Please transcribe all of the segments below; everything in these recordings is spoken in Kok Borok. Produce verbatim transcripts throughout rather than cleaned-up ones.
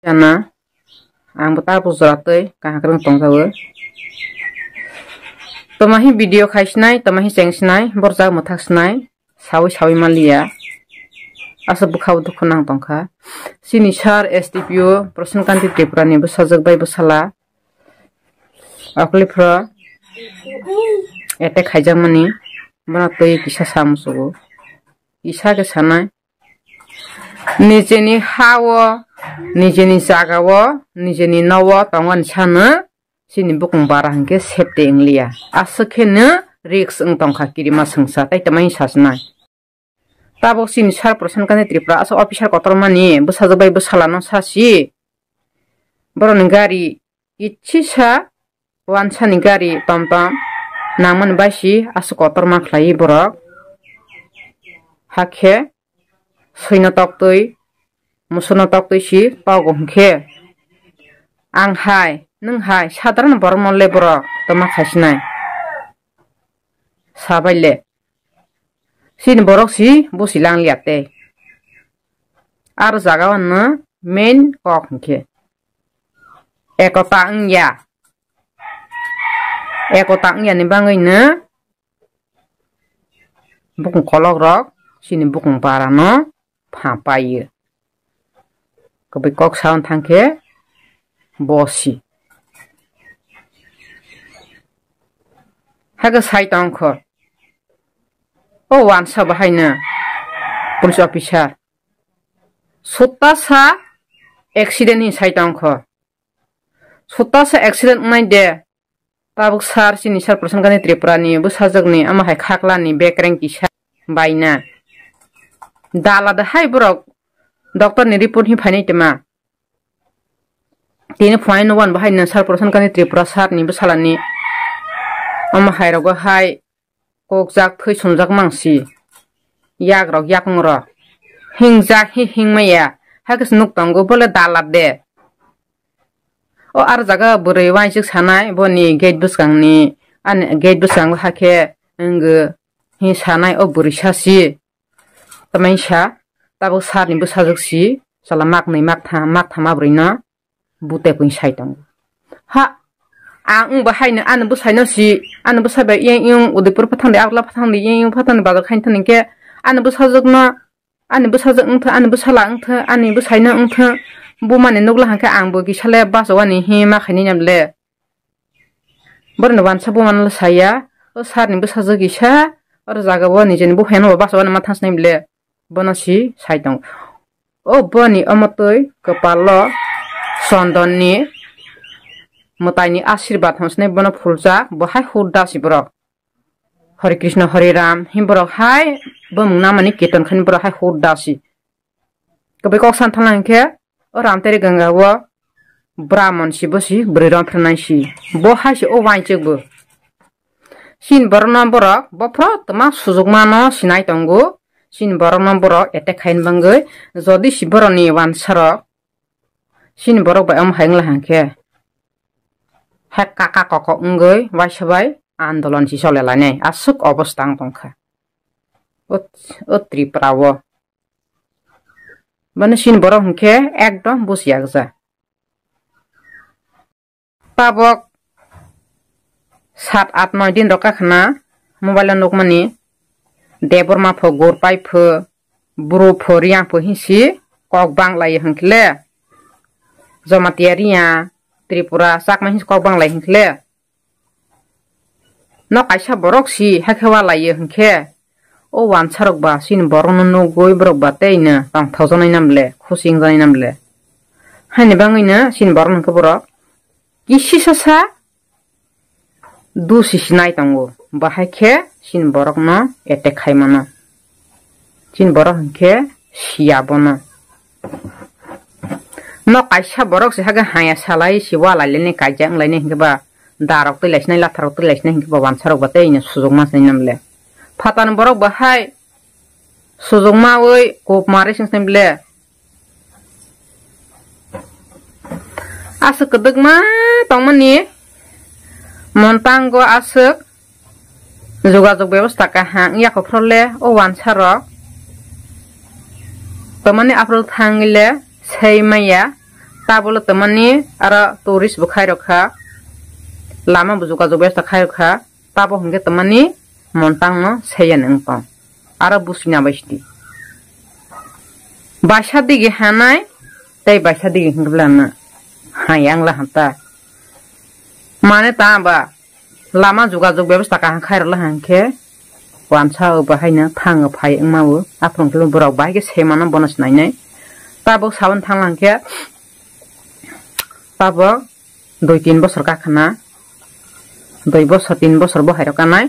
Sana, ang bo tabuk jora twi kaham kwrwng tongjago. Toma hi video khai sinai, toma hi cheng sinai, borjak mwthak sinai, sawi sawi manliya. Aswk bwkha o dukhu nang tongkha. Chini sir S D P O Prasant Kanti Tripura ni bwsajwk bai bwsala. Okli phro attack khaijakmani, bono twi kisa sa musugo. Kisa khe sanai. Nijeni ha-o, nijeni jaga-o, nijeni no-o tongmani sano chini bukung bara hinkhe safety wngliya. Aswk kheno risk wng tongkha kirima swngsa, tai tamo hinwi sasnai. Tabuk chini sir Prasant Kanti Tripura aswk officer kotormani bwsajwk bai bwsalano sasi. Borokni gari Kitsisa wansani gari tom tom nangmani bai si aswk kotorma khlaiwi borok. Hakhe swino toktwi, musuno toktwi si togo hwnkhe, ang hai, nwng hai, sadharan borokno le borok tongma khaisinai. Sabai le. Chini borok si busi langliya tei. Aro jaga o no main kok hwnkhe ekota wngya. Ekota wngya ni bagwi no bukung kolok rok chini bukung bara no pha paio. Kubui kok saon thangkhe bosi. Haga sai tongkho. O wansa bahaino police officer. Sutta sa accident ni sai tongkho. Sutta sa accident wngnai de. Tabuk sir chini sir Prasant Kanti Tripura ni bwsajwk ni ama hai khakla ni bekreng kisa baina. Dala da hai borok doctor ni report hi phainai tma. Tini phainai no wan bahai no sir Prasant Kanti Tripura sir ni bwsala ni ama hai rogo hai Kokjak thwi sumjak mangsi. Yak rok yakung rok. Hingjak hi hingmaya. Hakhe se nuk tongo bole dalat de. O ar jaga bwrwi wainchik sanai boni gate bwskangni ani gate bwskango hakhe wngwi hi sanai o bwrwi sasi. Tamaisa tabuk sir ni bwsajwk si. Sala maknwi maktham maktham abrwi no. Bute pung sai tongo. Ha, ang wng bo haino ani bwsai no si, ani bwsai bai yang yang Udaipur phathang di, Agla phathang di, yang yang phathang di bazar khain thani khe, ani bwsajwk no, ani bwsajwk wngtha, ani bwsala wngtha, ani bwsai no wngtha, buma ni nukla hwnkhe ang bo kisa le bachawani hi ma khainai nam le. Borok no wansa buma no saya, o sir ni bwsajwk kisa, oro jaga o nijeni buphai no bo bachawani ma thang sinai le, bono si sai tongo. O boni omo twi kwpalo chondonni mwtaini asirbat hwnsinai bono phuljak, bo hai hurda si borok. Hare Krishna, Hare Ram, him borok hai bumung namani kirtan khaini borok hai hurda si. Kwbui kok san thangna hinkhe o Ramteri Ganga o Brahmon si bo si bwrwi rom phirnai si. Bo hai si o wainchuk bo. Chini borokno borok bophro twma sujukmano sinai tongo. Chini borokno borok attack khaina bagwi. Jodi si borokni wansarok chini borok bai omo hai wngla hwnkhe, hai kaka kokok wngwi waisa bai andolon si chole lainai aswk obostha wng tongkha o, o Tripura o. Mane chini borok hwnkhe ekdom busi yakjak. Tabok sat at noi din rok kakhna mobile o nukmani Debbarma pho, Gorpai pho, Bru pho, Riyang pho hinsi kok bang lai hwnkhe le, Jamatia, Riyang, Tripura, Chakma hinsi kok bang lai hwnkhe le. No kaisa borok si hakhe wa lai hwnkhe, o wansarok ba chini borokno nugwi borok ba tei no tongthokjaknai nam le, khusi wngjaknai nam le. Haini bagwi no chini borok hwnkhe borok kisisa sa dusi sinai tongo, bahai khe chini borokno attack khai mano. Chini borok hwnkhe siya bono. No kaisa borok se hake haya salai si wa laileni kaijak wnglaini hinkhe ba darok twi laisinai, latharok twi laisinai hinkhe ba wansarok ba tei no sujukma sinai nam le. Phatani borok ba hai sujukma oi kop mari sing sinai ble. Aswk kwdwkma tongmani montango aswk jogajog bebosta kaham wngya kophro le o wansarok. Tamani aphuru thangwi le sei maya Tabole tamani aro tourist bo khai rok kha, lama bo jogajog bebostha khai rok kha, tabo hwnkhe tamani montang no seyani wng tong, aro busina bai sidi. Baisa digi hanai, tei baisa digi hwnkhe bwlano hai ang la hanta. Mane ta ba lama jogajog bebostha kaham khai rwla hwnkhe wansa o bahaino thang o phai wngma o, aphuru hwnkhe borok bahai khe se mano bono sinainai. Tabuk saboni thang hwnkhe tabuk dui tin bosor kakhana, dui bosor tin bosor bo hai rok kanai.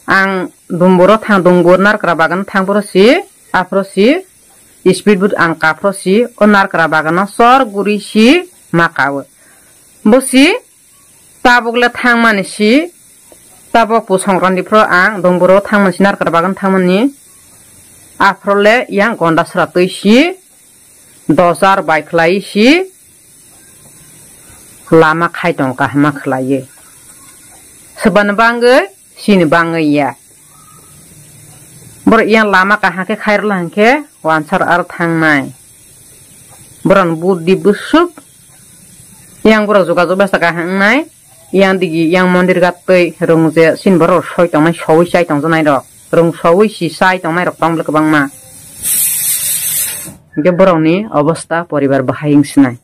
Ang Dumburo thang, Dumbur narkra bagan thang phoro si, aphoro si, speed boat ang kaphoro si, o narkra bagano sor guri si ma kao. Bo si tabuk le thangmani si, tabuk pu Songkrandi phoro ang Dumburo thangmani si, narkra bagan thangmani. Aphoro le yang Gondasora twi si, dojar bai khlai si, lama khai tong kahama khlaiwi. Swbani bangwi, sini bangwi ya. Borok yang lama kaham khe khai rwla hwnkhe wansar aro thangnai. Borok buddhi bwswk yang borok jogajog bebostha kaham wngnai. Yang digi yang mondir gatwi rwng je sini borok soi tongnai, soui chai tongjaknai rok. Rwng soui si chai tongnai rok tong bwle kwbangma. Hwnkhe borokni obostha poribar bahai wng sinai.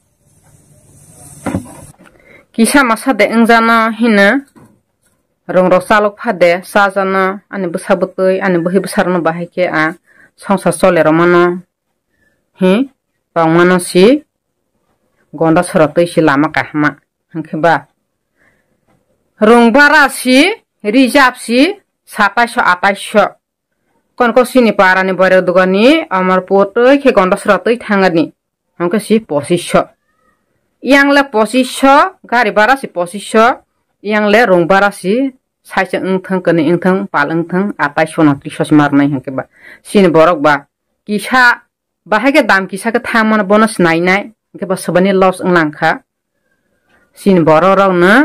Kisa masa de wngjano hino, rwng rok chalok pha de chajano, ani bwsa bwtwi, ani bwhwi bwsarokno bahai khe ang songsar chole rwmano hi tongmano si Gondasora twi si lama kahama. Hwnkhe ba rwng bara si, reserve si, sataiso ataiso. Kon kok sini para ni boirok dogani Amarpur twi khe Gondasora twi thangani. Hwnkhe si pochisho. Yang le pochisho, gari bara si pochisho, yang le rwng bara si saisa wngthang, kani wngthang, pal wngthang, ataiso no triso si marnai hwnkhe ba. Sini borok ba kisa, bahai khe dam kisa khe thang mano bono sinai nai, hwnkhe ba swbani loss wnglang kha. Sini borok rok no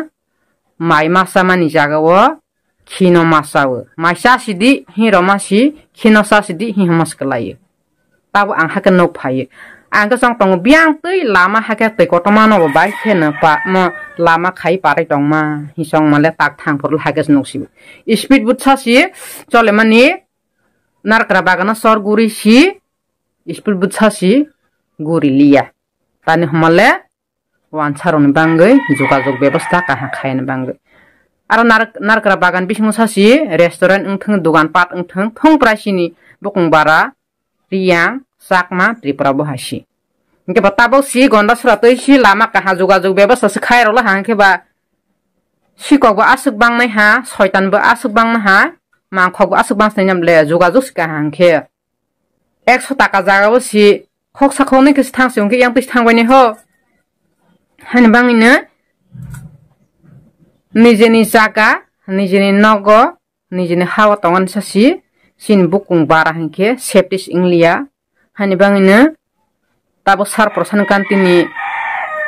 mai masa mani jaga o khino masa o. Mai cha sidi hi roma si, khino cha sidi hi homa se kwlai o. Tabo ang hakhe nuk phai o. Ang khe chong tongo biyang twi lama hakhe twi kotorma no bo bai khe no pa mo lama khai parai tongma hi chong male tak thang phuru hakhe se nuk si o. Speed boat sa si chole mani narkra bagano sor guri si speed boat sa si guri liya. Tani homa le wansarokni bangwi jogajog bebosta kaham khaina bangwi. Aro nar-, narkra bagan bisingo sasi restaurant wngthang, dogan pat wngthang, thung prai sini bukung bara, Riyang, Chakma, Tripura bo hai si. Hwnkhe bo tabok si Gondasora twi si lama kaham jogajog bebosta se khai rwla hwnkhe ba sikok bo aswk bangnai ha, soitan bo aswk bangnai ha, mangkhok bo aswk bangsnai nam le jogajog se kaham khe. Ekso taka jaga o si khoksa khoknwi khe thang se hwnkhe yang twi thang bai ni ho. Hani bangwi no nijeni jaga, nijeni nogo, nijeni ha o tongani sa si, sini bukung bara hinkhe safety se wngliya. Hani bangwi no tabo Sar Prasad Kanti ni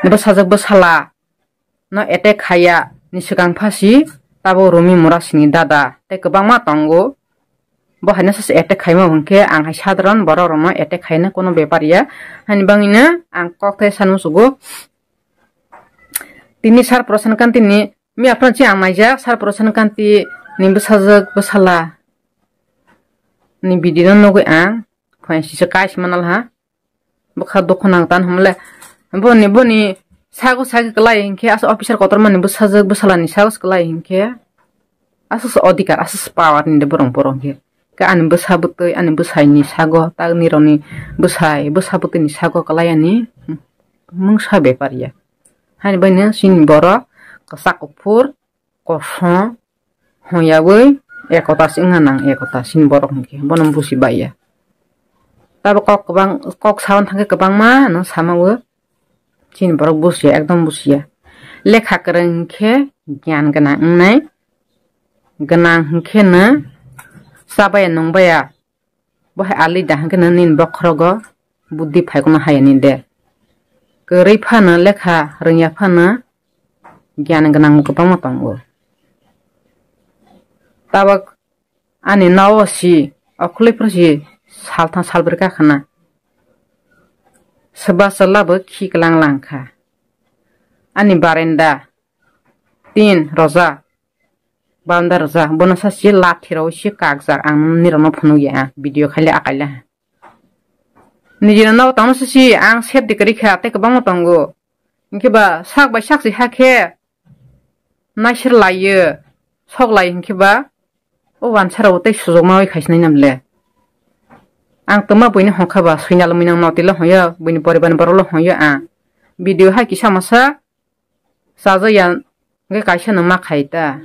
bwsajwk bwsala no attack khaiya ni swkang phasi tabo Rumi Murasini dada tei kwbangma tongo. Bo haino sachi attack khaima hwnkhe ang hai sadharon borok rokno attack khaina kono bepar ya. Hani bangwino ang kok thai sanw sugo. Tini Sar Prasad Kanti ni miya phano chi ang naijak Sar Prasad Kanti ni bwsajwk bwsala ni video no nugwi ang phaisisa kaisa manal ha. Bwkha dukhu nang tan hwnle. Boni, boni sago sagi kwlai hinkhe, asa officer kotormani bwsajwk bwsalani sago se kwlai hinkhe. Asa se odhikar, asa se power ni de borok, borok hinkhe. Khe ani bwsa bwtwi, ani bwsaini sago, tagni rokni bwsai, bwsa bwtwini sago kwlai ani mungsa bepar ya. Hani baino chini borok kwchak kuphur, kosom hwnyawi ekota se wngna nang, ekota chini borok hinkhe bono busi baiya. Tabo kok kwbang, kok sawan thangkhe kwbangma no sama o, chini borok busiya, ekdom busiya. Lekha kwrwng hinkhe gyan gwnang wngnai, gwnang hinkhe no chabaya nungbaya. Bo hai alida hinkhe no nini bokhorogo buddhi phaikokno hayani de. Kwrwi phano lekha rwngya phano gyan gwnang kwbangma tongo. Tabok ani nogo si okhulwi phuru si salthang salbrwi kakhana. Swba chwla bo khi kwlang lang kha. Ani barenda tin roja, barenda roja, bono sa si lathi rw si kakjak, ang nirok no phunuk ya, video khaile akaile. Nijino nogo tongno sisi ang safety kwrwi kha tei kwbangma tongo. Hinkhe ba sak bai sak si hakhe naisir laiyo, sok lai hinkhe ba o wansa rok tei sujokma oi khaisnai nam le. Ang twma buini hongkha ba swinal muinang notile hoyo, buini poribar ni borok le hoyo ang. Video hai kisa masa Chajakya hwnkhe kaisa no ma khai ta.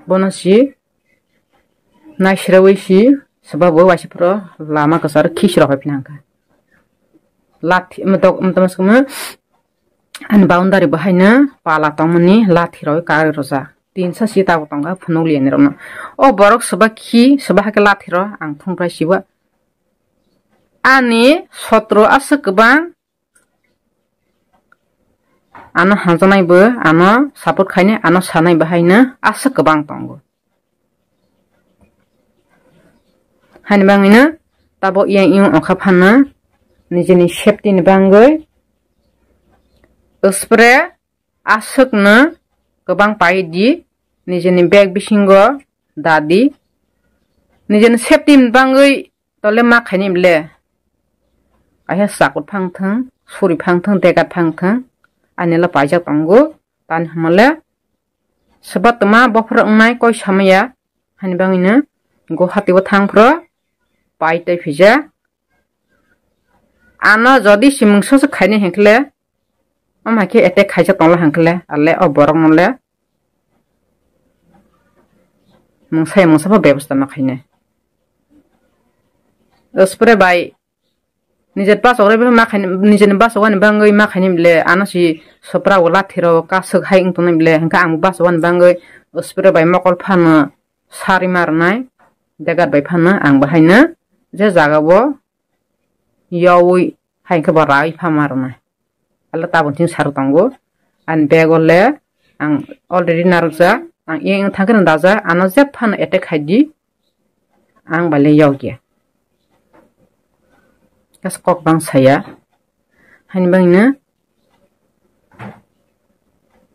Bono si naisiraui si swba bo waisa phoro lama kwcharo khisi rok hai phina hwnkha. Lathi, mtok, mtok, ani boundary bo haino pala tongmani lathi rok karwi rwjak. Tinsa si tabuk tongkha phunukliya ni rokno. O borok swba khi, swba hakhe lathi rok ang thungphrai sibo. Ani sotro aswk kwbang. Ano hamjaknai bo, ano support khainai, ano sanai bo haino aswk kwbang tongo. Haini bagwino tabuk yang yang ongkha phano nijini safety ni bagwi spray aswkno kwbang pai di, nijini bag bisingo da di, nijini safety ni bagwi. Tole ma khaini ble. Kaisa chakut phang thung, suri phang thung, degat phang thung. Ani le paijak tongo. Tani hwnmale. Swba twma bophor wngnai koi samaya. Hani bangwino Guwahati o thang phro. Pai tei phija. Ano jodi simung soso khaini hinkhle. Ama khe attack khaijak tongla hinkhle. Ale o borok no le. Mungsa mungsa pho bebostha ma khainai. Spray bai nijor bachok rwi ma khainai, nijor ni bachok ani bagwi ma khainai ble, ano si sopra o lathi rok kaswk hai wng tongnai ble, hwnkhe ang bachok ani bagwi spray bai mokol phano sari ma rwnai, degat bai phano ang bahaino je jaga o yowi hai khe bo rai pha ma rwnai. Ala tabuk chini saro tongo. Ani bag o le ang already narwkjak. Ang yang yang thangkhe no dajak. Ano jeb phano attack khai di. Ang bai le yok ya. Kas kok bang saya. Hani bang na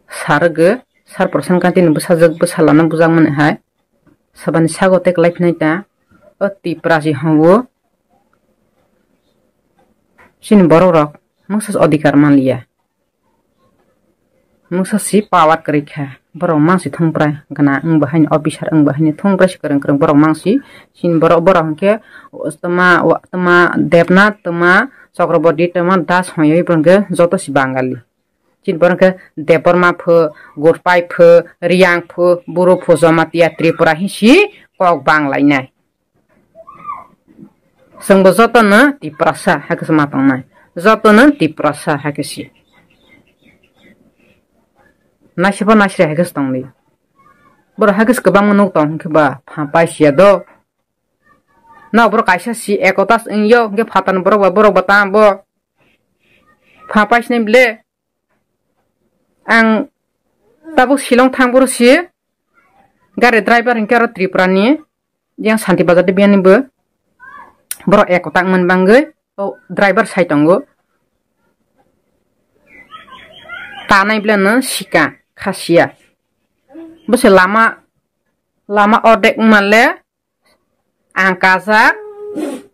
sarwgo, sar Prasan Kanti ni bwsajwk bwsala no bujak mani hai. Sabani sago teklai phinai ta, o Tiprasi hwnwo. Chini borok rok mungsa se adhikar manliya. Mungsa si power kwrwi kha. Borok mangsi thungprai gana wng bahaini officer wng bahaini thungprai si kwrwng kwrwng borok mangsi. Chini borok borok hwnkhe tma tma Debnath tma Chakraborty tma Das hwnwi borok hwnkhe joto si Bangali. Chini borok khe Debbarma pho, Gurpai pho, Riyang pho, Buru pho, Jamatia, Tripura hinsi kok bang lainai. Chwngbo jotono Tiprasa hai khe se ma tongnai. Jotono Tiprasa hai khe si. Naisibo naisri hai khe se tongdi. Borok hai khe se kwbangma nuk tong hwnkhe ba pha paisiya do. Nok borok kaisa si ekota wngyo hwnkhe phatarni borok ba borok ba tamo bo. Pha paisinai ble. Ang tabuk Shillong thang boro si gari driver hinkhe aro Tripura ni yang Santi Bazar de biyani bo borok ekota wngmani bagwi o driver sai tongo. Tanai ble no sika khasiya. Bo se lama, lama ordek wngmale. Ang kajak,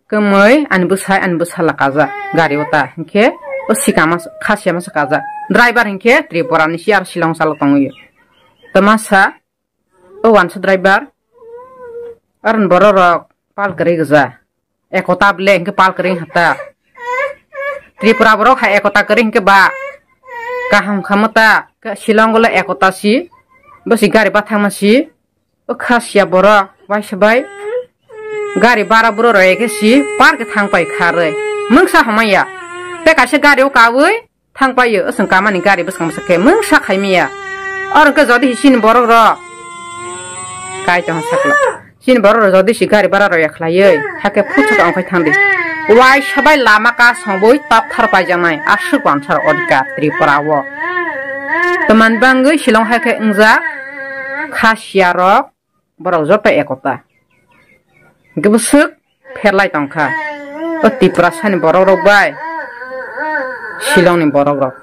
kwmwi ani bwsai ani bwsala kajak gari o ta hinkhe o sikama khasiya masa kajak driver hinkhe Tripura ni si aro Shillong salo tongwi. Tamasa o wansa driver aron borok rok pal kwrwi gwja ekota ble hinkhe pal kwrwi hata Tripura borok hai ekota kwrwi hinkhe ba kaham khamata Shillong le ekota si bo si gari bathangma si. O khasiya borok waisa bai gari bara buro roi khe si park thang pai kharwi mungsa hamaya. Tei kaisa gari o kawi thang paio, o chwng kamani gari bwskang bwsa khe mungsa khaimiya. Oro khe jodi hi chini borok rok kai tong sakla. Chini borok rok jodi si gari bara roi khlaiwi hakhe phutsa tong khai thangdi. Waisa bai lama kasong bui tok thar paijaknai aswk wansar odikar Tripura o. Tamani bangwi Shillong hai khe wngjak khasiya rok borok joto ekota. Hinkhe bwswk pherlai tongkha. O Tiprasani borok rok bai Shillong ni borok rok,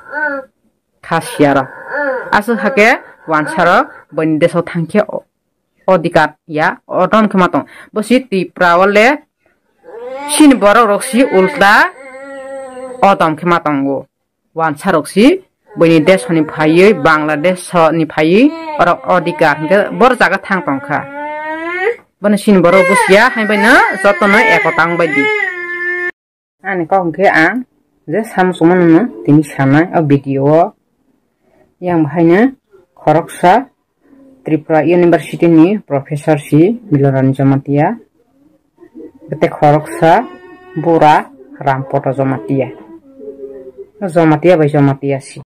Khasiya rok. Aswk hakhe wansa rok buini desh o thangkhe o-, odhikar ya, odom khe ma tong. Bo si Tripura o le chini borok rok si ulta odom khe ma tongo. Wansa rok si buini desh ni phaiwi, Bangladesh ni phaiwi, orok odhikar hinkhe bor jaga thang tongkha. Bono chini borok busiya, hai bai no jotono ekota wng bai di. Ani kok hwnkhe ang je samung songmano no tini sanai o video o. Yang bahaino khoroksa Tripura University ni professor si Milorani Jamatia, tei khoroksa bura Rampoto Jamatia. Jamatia bai Jamatia si.